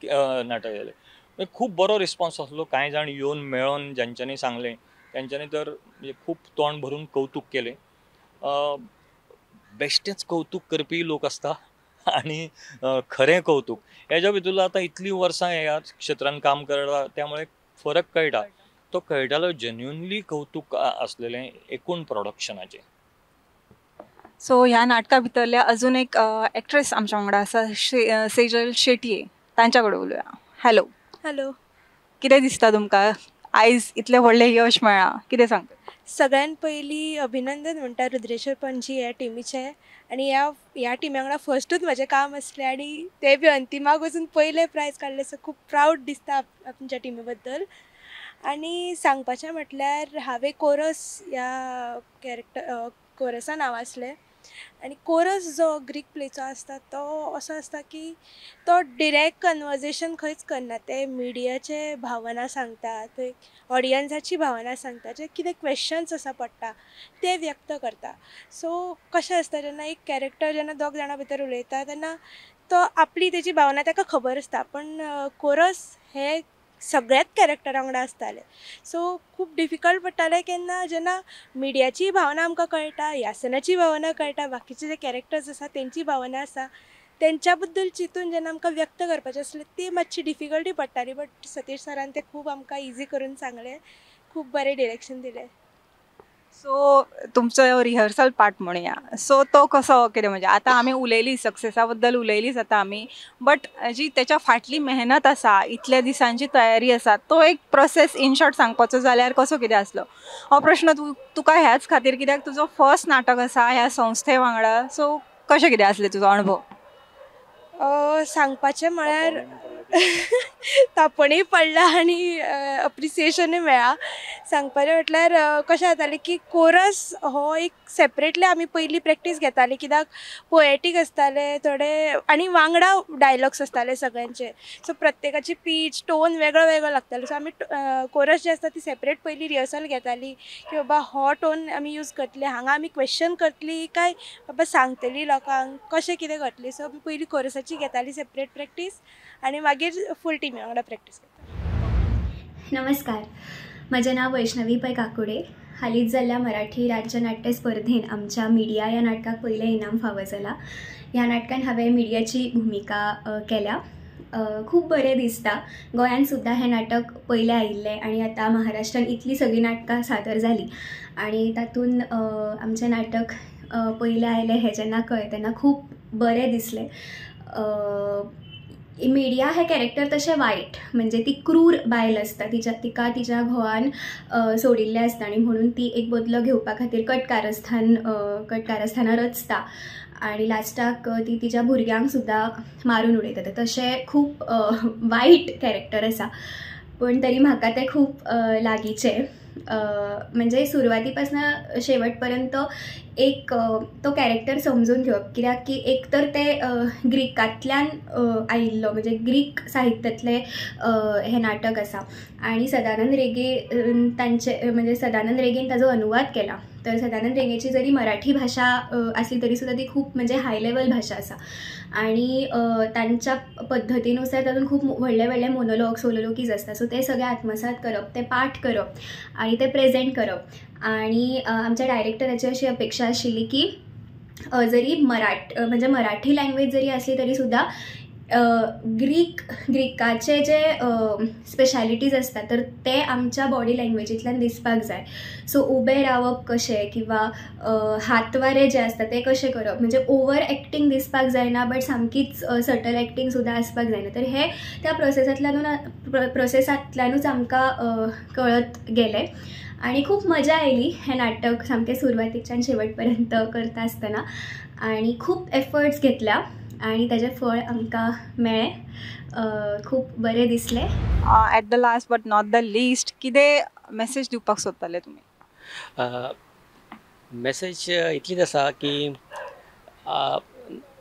नाटक जालें. खूब बरो रिस्पॉन्स आसलो. कांय जाण येवन मेळोन ज्यांच्यांनी सांगलें तेंच्यांनी तर म्हणजे खूब तोंड भरून कौतूक केलें. बेश्टेंच कौतूक करपी लोक आसता आनी खरें कौतूक हेज्या भितूर आतां इतलीं वर्सां ह्या क्षेत्रान काम करता त्यामुळे फरक कळटा, तो कळटालो जेन्युनली कौतूक आसलेलें एकूण प्रोडक्शनाचें. सो ह्या नाटका भितरल्या अजून एक एक्ट्रेस आमच्या वांगडा आसा, सेजल शेटये, तांच्या कडेन उलोवया. हॅलो. हॅलो. कितें दिसता तुमकां आयज इतलें व्हडलें यश मेळ्ळां, कितें सांगता? सगळ्यान पयलीं अभिनंदन म्हणटा रुद्रेश्वर पणजी ह्या टिमीचें आनी ह्या टिमी वांगडा फर्स्टूच म्हजें काम आसलें आनी ते बी अंतिमाक वचून पयलें प्रायज काडलें, सो खूब प्रावड दिसता आमच्या टिमी बद्दल. आनी सांगपाचें म्हटल्यार हांवें कोरस ह्या कॅरेक्टर कोरसान नांव आसलें आनी कोरस जो ग्रीक प्लेचो आसता तो असो आसता की तो डिरेक्ट कन्वर्जेशन खंयच करना, ते मिडियाचे भावना सांगता, ते ऑडियन्साची भावना सांगता, जे कितें क्वेश्चन्स आसा पडटा ते व्यक्त करता. सो कशें आसता जेन्ना एक कॅरेक्टर जेन्ना दोग जाणां भितर उलयता तेन्ना तो आपली तेजी भावना ताका खबर आसता, पण कोरस हे सगळ्याच कॅरेक्टरा वांगडा आसताले. सो खूब डिफिकल्ट पडटालें केन्ना जेन्ना मिडियाची भावना आमकां कळटा, यासनाची भावना कळटा, बाकीचे जे कॅरेक्टर्स आसा तेंची भावना आसा तेंच्या बद्दल चिंतून जेन्ना आमकां व्यक्त करपाचें आसलें ती मातशी डिफिकल्टी पडटाली, बट सतीश सरान तें खूब आमकां इजी करून सांगलें, खूब बरें डिरेक्शन दिलें. सो तुमचो रिहर्सल पार्ट म्हणुया, सो तो कसो कितें म्हणजे आतां आमी उलयली सक्सेसा बद्दल उलयलीच आतां आमी, बट जी तेच्या फाटली मेहनत आसा, इतल्या दिसांची तयारी आसा, तो एक प्रोसेस इन शॉर्ट सांगपाचो जाल्यार कसो कितें आसलो? हो प्रश्न तुका ह्याच खातीर कित्याक तुजो फर्स्ट नाटक आसा ह्या संस्थे वांगडा, सो कशें कितें आसलें तुजो अणभव? सांगपाचें म्हळ्यार तापणूय पडला आनी अप्रिसिएशनूय मेळ्ळा. सांगपाचें म्हटल्यार कशें जातालें की कोरस हो एक सेपरेटली आमी पयलीं प्रॅक्टीस घेताली, कित्याक पोएटीक आसताले थोडे आनी वांगडा डायलॉग्स आसताले सगळ्यांचे, सो प्रत्येकाची पीच टोन वेगळो वेगळो लागतालो. सो आमी कोरस जे आसता ती सेपरेट पयलीं रिहर्सल घेताली की बाबा हो टोन आमी यूज करतले, हांगा आमी क्वेश्चन करतली काय बाबा सांगतली लोकांक कशें कितें करतली. सो आमी पयलीं कोरसाची घेताली सेपरेट प्रॅक्टीस आनी मागीर फूल टिमी वांगडा प्रॅक्टीस करताली. नमस्कार, म्हजें नांव वैष्णवी पै काकुडे. हालींच जाल्ल्या मराठी राज्य नाट्य स्पर्धेन आमच्या मिडिया ह्या नाटकाक पयलें इनाम फावो जाला. ह्या नाटकान हांवें मिडियाची भुमिका केल्या. खूब बरें दिसता, गोंयान सुद्दां हें नाटक पयलें आयिल्लें आनी आतां महाराष्ट्रान इतलीं सगळीं नाटकां सादर जालीं आनी तातूंत आमचें नाटक पयलें आयलें हें जेन्ना कळ्ळें तेन्ना खूब बरें दिसलें. मिडिया हें कॅरेक्टर तशें वायट, म्हणजे ती क्रूर बायल आसता, तिका तिच्या घोवान सोडिल्लें आसता आनी म्हणून ती एक बदलो घेवपा खातीर कटकारस्थानां रचता आनी लास्टाक ती तिच्या भुरग्यांक सुद्दां मारून उडयता. तशें खूब वायट कॅरेक्टर आसा, पूण तरी म्हाका तें खूब लागींचें. म्हणजे सुरवाती पासून शेवट पर्यंत एक तो कॅरेक्टर समजून घेवप, कित्याक की एक तर ते ग्रीकांतल्यान आयिल्लो, म्हणजे ग्रीक साहित्यांतलें हें नाटक आसा आनी सदानंद रेगे तांचे, म्हणजे सदानंद रेगेन ताजो अनुवाद केला. तर सदानंद रेगेची जरी मराठी भाशा आसली तरी सुद्दां ती खूब म्हणजे हाय लेवल भाशा आसा आनी तांच्या पद्दतीनुसार तातूंत खूब व्हडले व्हडले मोनोलॉग सोलोलोकीज आसता. सो ते सगळे आत्मसात करप, ते पाठ करप आनी ते प्रेजेंट करप. आनी आमच्या डायरेक्टराची अशी अपेक्षा आशिल्ली की जरी म्हणजे मराठी लँग्वेज जरी आसली तरी सुद्दां ग्रीकाचे जे स्पेशालिटीज आसता तर ते आमच्या बॉडी लँग्वेजींतल्यान दिसपाक जाय. सो उबें रावप कशें किंवा हातवारे जे आसता ते कशें करप, म्हणजे ओवर एक्टींग दिसपाक जायना बट सामकीच सटल एक्टींग सुद्दां आसपाक जायना. तर हे त्या प्रोसेसांतल्यानूच आमकां कळत गेलें आनी खूब मजा आयली हें नाटक सामकें सुरवातीच्यान शेवट पर्यंत करता आसतना आनी खूब एफर्ट्स घेतल्या आनी ताजें फळ आमकां मेळ्ळें. खूब बरें दिसलें. At the last but not the least, कितें मॅसेज दिवपाक सोदताले तुमी? मॅसेज इतलीच आसा की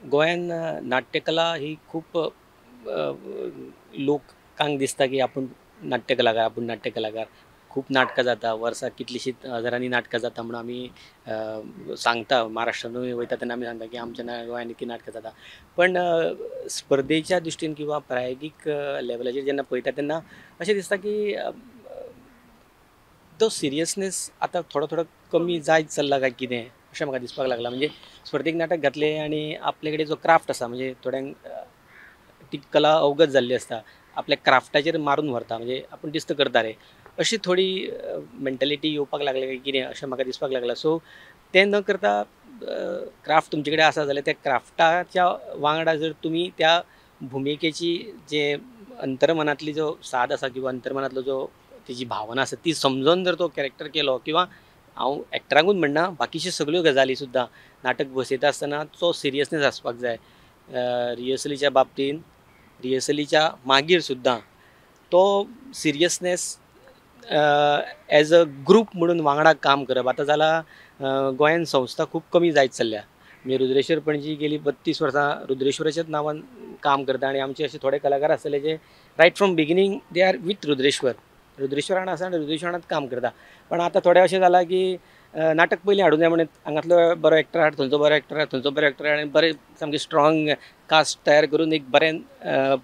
गोंयान नाट्यकला ही खूब लोकांक दिसता की आपूण नाट्यकलाकार, आपूण नाट्यकलाकार, खूब नाटकां जाता वर्साक, कितलींशींच हजारांनी नाटकां जाता म्हणून आमी सांगता. महाराष्ट्रानूय वयता तेन्ना आमी सांगता की आमच्या गोंयांत इतलीं नाटकां जाता, पण स्पर्धेच्या दृश्टीन किंवा प्रायोगीक लेवलाचेर जेन्ना पळयता तेन्ना अशें दिसता की तो सिरियसनेस आतां थोडो थोडो कमी जायत चल्ला काय कितें अशें म्हाका दिसपाक लागलां. म्हणजे स्पर्धेक नाटक घातलें आनी आपले कडेन जो क्राफ्ट आसा, म्हणजे थोड्यांक ती कला अवगत जाल्ली आसता, आपल्या क्राफ्टाचेर मारून व्हरता, म्हणजे आपूण दिस्त करता रे, अशी थोडी मेंटॅलिटी येवपाक लागली काय कितें अशें म्हाका दिसपाक लागलां. सो तें न करता क्राफ्ट तुमचे कडेन आसा जाल्यार त्या क्राफ्टाच्या वांगडा जर तुमी त्या भुमिकेची जे अंतर्मनांतली जो साद आसा किंवा अंतर्मनांतलो जो तेजी भावना आसा ती समजून जर तो कॅरेक्टर केलो, किंवा हांव एक्टरांकूच म्हणना, बाकीच्यो सगळ्यो गजाली सुद्दां नाटक बसयता आसतना तो सिरियसनेस आसपाक जाय. रिहर्सलीच्या बाबतीन, रिहर्सलीच्या मागीर सुद्दां तो सिरियसनेस एज अ ग्रूप म्हणून वांगडा काम करप. आतां जालां गोंयान संस्था खूब कमी जायत चल्ल्या. म्हणजे रुद्रेश्वर पणजी गेली 32 वर्सां रुद्रेश्वराच्याच नांवान काम करता आनी आमचे अशे थोडे कलाकार आसतले जे right from beginning they are with Rudreshwar, रुद्रेश्वरान आसा आनी रुद्रेश्वरांत काम करता. पण आतां थोडें अशें जालां की नाटक पयलीं हाडूं जाय म्हणून हांगातलो बरो एक्टर हाड, थंयचो बरो एक्टर हाड, थंयचो बरो एक्टर हाड आनी बरें सामकें स्ट्रॉंग कास्ट तयार करून एक बरें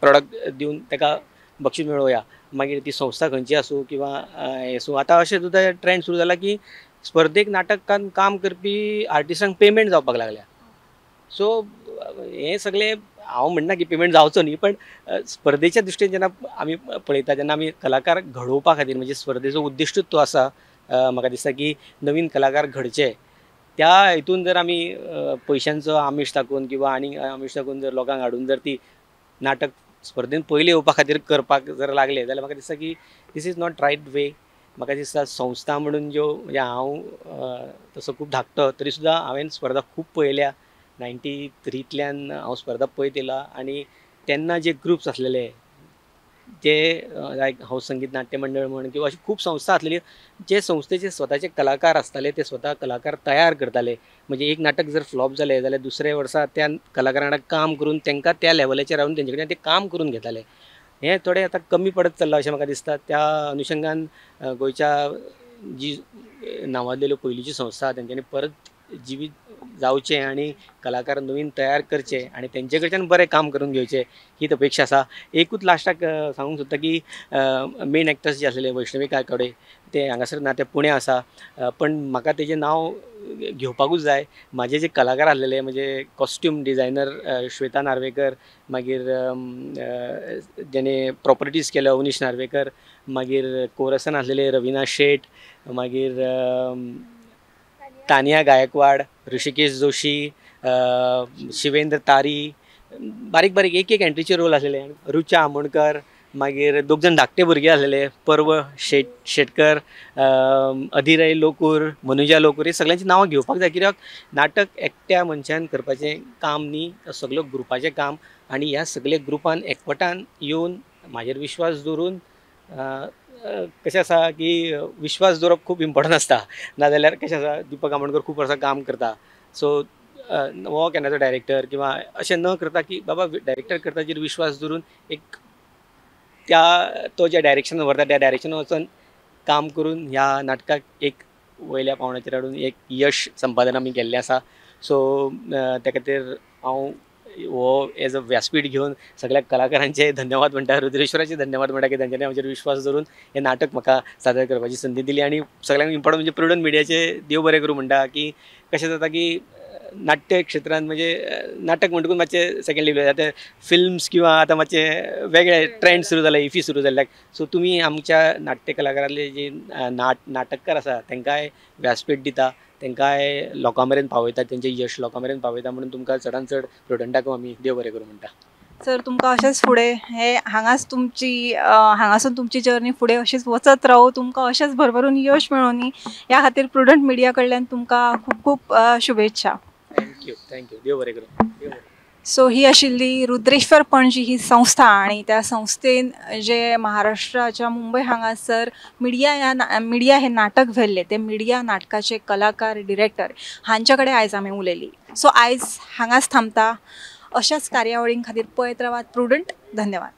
प्रोडक्ट दिवन ताका बक्षीस मेळोवया. मागीर ती संस्था खंयची आसूं किंवा हें आसूं. आतां अशें सुद्दां ट्रेंड सुरू जाला की स्पर्धेक नाटकान काम करपी आर्टिस्टांक पेमेंट जावपाक लागल्या. सो हें सगळें हांव म्हणना की पेमेंट जावचो न्ही, पण स्पर्धेच्या दृश्टीन जेन्ना आमी पळयता तेन्ना आमी कलाकार घडोवपा खातीर, म्हणजे स्पर्धेचो उद्दिश्टूच तो आसा, म्हाका दिसता की नवीन कलाकार घडचे, त्या हितून जर आमी पयशांचो आमीश दाखोवन किंवा आनी आमीश दाखोवन जर लोकांक हाडून जर ती नाटक स्पर्धेन पयलीं येवपा खातीर करपाक जर लागले जाल्यार म्हाका दिसता की this is not right way. म्हाका दिसता संस्था म्हणून ज्यो, म्हणजे हांव तसो खूब धाकटो तरी सुद्दां हांवें स्पर्धा खूब पळयल्या. 93तल्यान हांव स्पर्धा पळयत येयला आनी तेन्ना जे ग्रुप्स आसलेले जे लायक हौस संगीत नाट्य मंडळ म्हण किंवा अशी खूब संस्था आसलेली जे संस्थेचे स्वताचे कलाकार आसताले ते स्वता कलाकार तयार करताले. म्हणजे एक नाटक जर फ्लॉप जालें जाल्यार दुसऱ्या वर्सा त्या कलाकारां काम करून तांकां त्या लेवलाचेर रावन तेंचे कडल्यान ते काम करून घेताले. हें थोडें आतां कमी पडत चल्लां अशें म्हाका दिसता. त्या अनुशंगान गोंयच्या जी नांवाजलेल्यो पयलींच्यो संस्था तेंच्यांनी परत जिवीत जावचें आनी कलाकार नवीन तयार करचे आनी तेंचे कडच्यान बरें काम करून घेवचें हीच अपेक्षा आसा. एकूच लास्टाक सांगूंक सोदता की मेन एक्टर्स जे आसलेले वैष्णवी कायकडे ते हांगासर ना, ते पुण्या आसा, पण म्हाका तेजें नांव घेवपाकूच जाय. म्हाजे जे कलाकार आसलेले म्हणजे कॉस्ट्यूम डिजायनर श्वेता नार्वेकर, मागीर जेणे प्रॉपर्टीज केल्यो अवनीश नार्वेकर, मागीर कोरसान आसलेले रविना शेट, मागीर तानिया गायकवाड, ऋषिकेश जोशी, शिवेंद्र तारी, बारीक बारीक एक एक एंट्रीचे रोल आसलेले, रुचा आमोणकर, मागीर दोग जाण धाकटे भुरगे आसलेले पर्व शेटकर, अधिरय लोकूर, मनुजा लोकूर, हे सगळ्यांची नांवां घेवपाक जाय कित्याक नाटक एकट्या मनशान करपाचें काम न्ही, सगळें ग्रुपाचें काम आनी ह्या सगळे ग्रुपान एकवटान येवन म्हाजेर विश्वास दवरून कशें आसा की विश्वास दवरप खूब इम्पॉर्टंट आसता. नाजाल्यार कशें आसा, दीपक आमोणकर खूब वर्सां काम करता, सो हो केन्नाचो डायरेक्टर किंवा अशें न करता की बाबा डायरेक्टर करता जेर विश्वास दवरून एक त्या तो ज्या डायरेक्शनान व्हरता त्या डायरेक्शनान वचून काम करून ह्या नाटकाक एक वयल्या पावंड्याचेर हाडून एक यश संपादन आमी केल्लें आसा. सो त्या खातीर हांव हो एज अ व्यासपीठ घेवन सगळ्या कलाकारांचे धन्यवाद म्हणटा, रुद्रेश्वराचे धन्यवाद म्हणटा की तांच्यांनी आमचेर विश्वास दवरून हें नाटक म्हाका सादर करपाची संदी दिली. आनी सगळ्यांक इम्पॉर्टंट म्हणजे प्रुडंट मिडियाचे देव बरें करूं म्हणटा की कशें जाता की नाट्य क्षेत्रान म्हणजे नाटक म्हणटकूच मातशें सेकेंड लेवल आतां फिल्म्स किंवा आतां मातशे वेगळे ट्रेंड सुरू जाले, इफी सुरू जाल्ल्याक. सो तुमी आमच्या नाट्य कलाकारांतले जे नाटककार आसा तांकांय व्यासपीठ दिता, तांकांय लोकां मेरेन पावयता, तेंचें यश लोकां मेरेन पावयता म्हणून तुमकां चडान चड प्रुडंटाक आमी देव बरें करूं म्हणटा. सर तुमकां अशेंच फुडें हे हांगाच तुमची हांगासून तुमची जर्नी फुडें अशीच वचत रावूं, तुमकां अशेंच भरभरून यश मेळोनी ह्या खातीर प्रुडंट मिडिया कडल्यान तुमकां खूब खूब शुभेच्छा. Thank you, thank you, देव बरें करूं. सो ही आशिल्ली रुद्रेश्वर पणजी ही संस्था आनी त्या संस्थेन जे महाराष्ट्राच्या मुंबय हांगासर मिडिया हे नाटक व्हेल्लें ते मिडिया नाटकाचे कलाकार डिरेक्टर हांच्या कडेन आयज आमी उलयली. सो आयज हांगाच थांबता. अशाच कार्यावळीं खातीर पळयत रावात प्रुडंट. धन्यवाद.